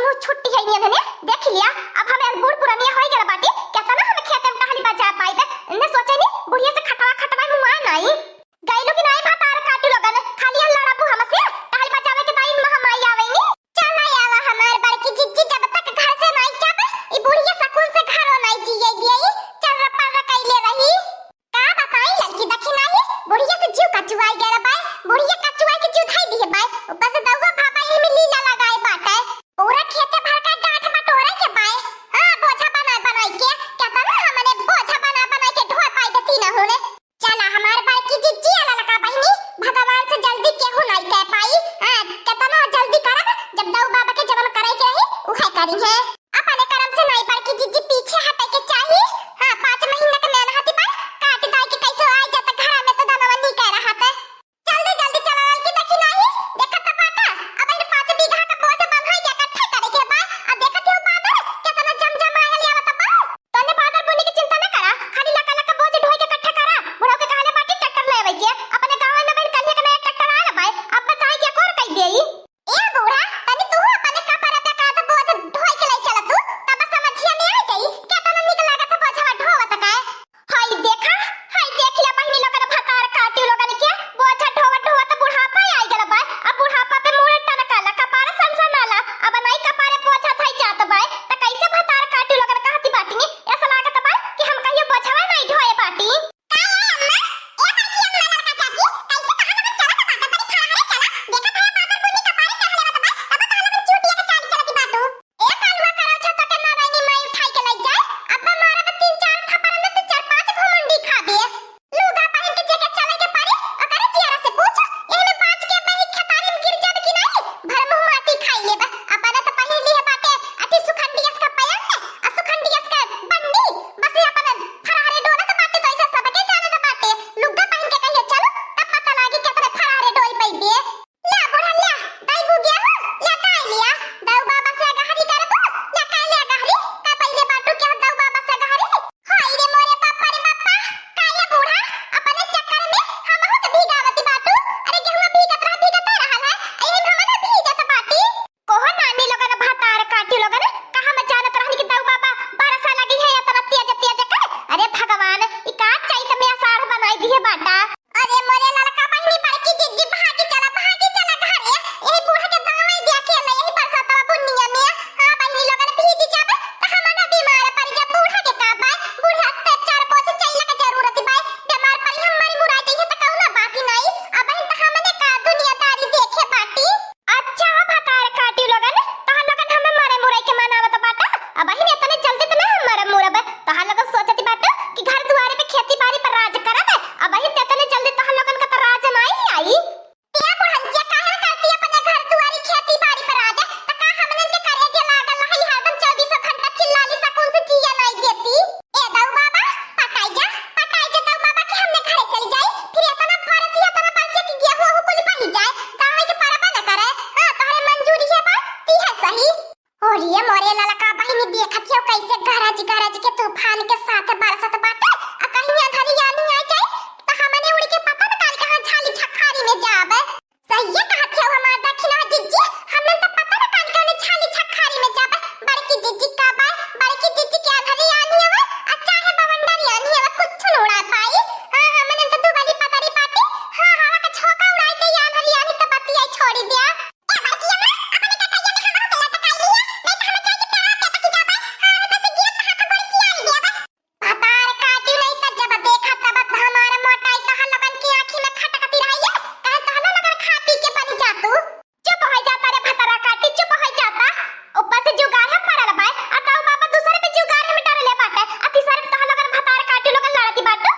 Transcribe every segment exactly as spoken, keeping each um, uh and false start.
तो छुट्टी है नियन है, देख लिया। अब हमें बूढ़ पुरानिया होई गल बाटी, केतना हम खेते में टहली बजा पाइबे। इन्हें सोचे नी, बुढ़िया से खटवा खटवा मुआ नाई। गइलू कि नाई भतार काटी लोगन, खाली हम लड़ाबू हमसे, टहली बजावे के दाई में हम आई आवे नी। चला आवा हमार बड़की जिज्जी, जब तक घर से नाई जाबे, ई बुढ़िया सकून से घरो नाई जिए दिए, चर्र पर्र कइले रही। का बताई लड़की, देखी नाही, बुढ़िया से जीव कचुआई गए बाय, बुढ़िया कचुआई के जीव धाई दिए बाय, ऊपर से दउआ भापा ही में लीला लगाए बाटे। पूरा खेते भर का डांठ बटोरे के बाय। हाँ, बोझा बनाए बनाए के, केतना हमने बोझा बनाए बनाए के ढोए पाई देती ना होने। चला हमार बड़की जिज्जी आ ललका बहिनी, भगवान से जल्दी केहू नाई कह पाई। हाँ, केतना जल्दी करब, जब दऊ बाबा के जवन करे के रही, उहे करी है। अपने करम से नाई बड़की जिज्जी पीछे हटे के चाही। हाँ, पाँच महीना के मेहनती पर काट दाई के कैसे आई जात घर में तो दनवा नी कह रहा था। जल्दी जल्दी चला ललकी, देखी नाही, देखत तो बाटा, अब इन पाँच बीघा का बोझ बन्हाई के इकट्ठा करे के बा। आ देखत हो बादर, केतना जमजमायल आवत बा। तने बादर बुनी के चिंता न करा, खाली लका लका बोझ ढोई के इकट्ठा करा। बुढ़ऊ के कहले बाटी ट्रैक्टर ले आवे के, अपने गाँव में बहन कलिया के नया ट्रैक्टर आयल बाय, अब बताई के कोर कई देई। ए बूढ़ा, तनी तू अपने कपड़ा पे का तो बोझ ढोई के ले चला तू, तब समझिया में आ जाई, केतना निक लागत है बोझवा ढोवत का। हाय देखा, हाय देख ले बहिनी लोगन, भतार काटी लोगन के बोझा ढोवत ढोवत बुढ़ापा आई गल बा। अब बुढ़ापा पे मूड़ टनकाला, कपार सनसनाला। अब नाई कपारे बोझा धई जात बा, त कैसे भतार काटी लोगन कहती बाटी? ऐसा लागत बा कि हम कहियो बोझवा नाई ढोए बाटी। का रे अम्मा, ए बड़की अम्मा लड़का चाची, कैसे कहाँ लोगन चलत बाटा? तनी खड़ा हरे चला, देखत है बादर बुन्नी कपारे चढ़ लेवत बा, तब तहाँ लोगन चूटिया के चाल चलती बाटू। ए कालुआ करौछा, तोके ना रहनी माई उठाई के लई जाए। अब्बा मारा त तीन चार थप्पड़ न त चार पाँच घुमुंडी खाबे। लुगा पहिन के जेके चले के पड़ी, ओकरे जियरा से पूछ। एहमे बाँच के अब्बा ही खेतारी में गिर जाबे कि नाई? भर मुँह माटी खाई लेबे। अपना त पहिन लिहे बाटे अथी सुखंडियस का पैंट, आ सुखंडियस का बंडी। बस ये अपना फरारे डोलत बाटे, तो ऐसे सबके जाने त बाटे। लुगा पहिन के कहिए चलो, तब पता लागी कि अपने फरारे डोल पइबे। ल्या बुढ़ा ल्या, दई बुगिया हो, ल्या काई लिया, दऊ बाबा से अगहरी करबू, ल्या काई लिया अगहरी, का पहिले बाटू क्या दऊ बाबा से अगहरी? हाय रे मोरे बापा रे बापा, का ये बूढ़ा, अपने चक्कर में हमहू के भीगावती बाटू, अरे गेहुआ भीगत रहा, भीगत रहल है, यही में हमन भीजत बाटी। कोहो नानी लोगन भतार काटी लोगन, कहाँ में जानत रहनी कि दऊ बाबा बरसा लगी है इतना तेज तेज के, अरे भगवान, ई का चैत में आषाढ़ बनाई दिए बाटा। अरे मोरे ललका बहिनी बड़की जिज्जी, भागी चला, भागी चला घरे। यही बूढ़ा के दवाई दिया के ले, यही बरसातवा बुन्निया में। हाँ बहिनी लोगन भीजी जाबे, त हमन बीमार पड़ जा। बूढ़ा के का बाय, बूढ़ा के चार बोझ चैला के जरूरत बाय। बीमार पड़ी हम मरी मुरा जइहे त कौनो बात ही नाई। अब ही त हमने का दुनियादारी देखे बाटी। अच्छा हो भतार काटी लोगन, तोहन लोगन हमें मरे मुरई के मनावत बाटा। अबहिन एतने जल्दी त ना हम मरब मुरब। तोहन लोगन सोचत बाटा कि घर दुआरे पे खेती बाड़ी पर राज करब। अबहिन त एतने जल्दी तोहन लोगन का त राज नाई आई। ए बुढ़ंचिया, काहे न करती अपने घर दुआरी खेती बाड़ी पर राज? त का हमनन के करेजे लागल रही हरदम चउबीसों घंटा चिल्लाली सकून से जिया नाई देती? ए दऊ बाबा, पटाई जा, पटाई जा दऊ बाबा कि हमने घरे चली जाई। फिर एतना बरसी, एतना बरसी कि गेहूं ओहू कुल बही जाए, दवाई के परबा न करे। हाँ, तोहरे मंजूरी है बात, ती है सही। ओरिये मोरे ललका बहिनी, देखत हियो कैसे गरज गरज के तूफान के साथ बरसत बाटे। आ कहीं अंधरिया नहीं आ जाए, त हमने उड़ के पता न काल कहाँ झाली झखारी में जाबे। सहिए कहत हियो हमार दखिना जिज्जी, हमने त पता न काल कहाँ झाली झखारी में जाबे। बड़की जिज्जी का बाय, बड़की जिज्जी के अंधरिया नहीं आवे, आ चाहे बवंडरिया नहीं आवे, कुछ न उड़ा पाई। हाँ, हमने त दुबली पतरी पाटी, हाँ, हवा का झोंका उड़ाई के अंधरिया नहीं त बतिया छोड़ी दिया। ए बड़की अम्मा, अपने कटैया में हमरो के लटकाई लिया, नहीं त हम जाके पेड़ा पे पकी जाबे। हाँ, ऊपर से गिरत हाथ गोड़ चियाई देबे। भतार काटी नहीं त जब देखा तब हमार मोटाई तोहन लोगन की आँखी में खटकती रही है। कहे तोहन लोगन खा पी के बन जा तू। चुप हो जाता रे भतार काटी, चुप हो जाता। ऊपर से जुगाड़ है पड़ल बाय, आ दऊ बाबा दूसरे पे जुगाड़ है मिटा ले बाटे, आ तीसरे पे तोहन लोगन भतार काटी लोगन लड़ती बाटू।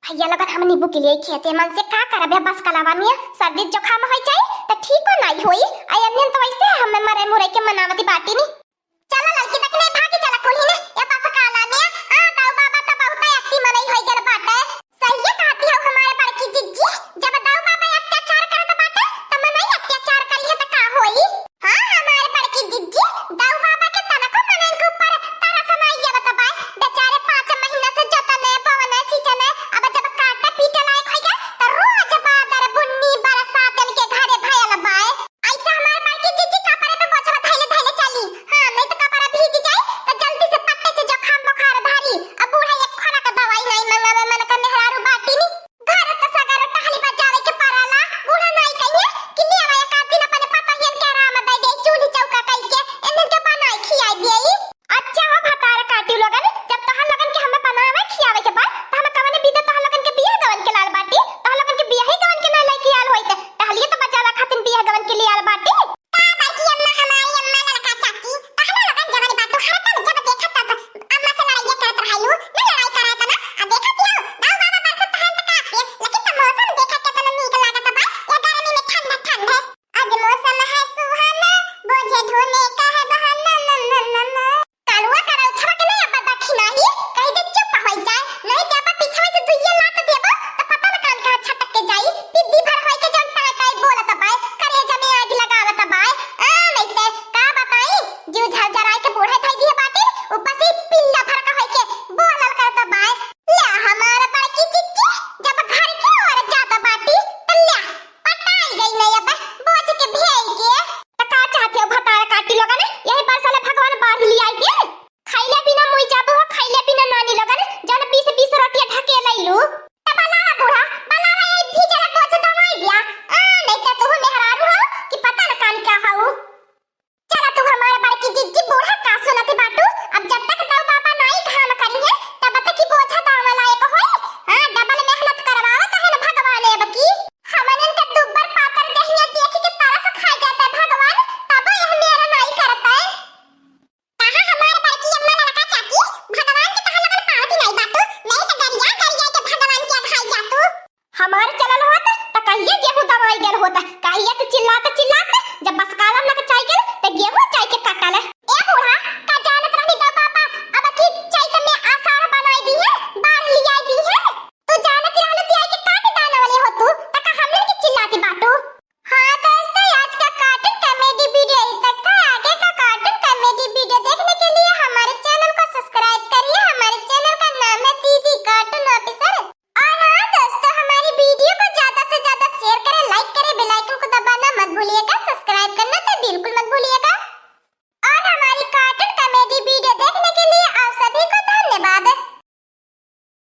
भैया लोगन, हमनी बुकी लिए खेते मन से का करबे, बस कलावा मिया, सर्दी जुकाम हो जाई त ठीक हो नाई होई। आ एमन तो वैसे हमें मरे मुरे के मनावती बाटी नी।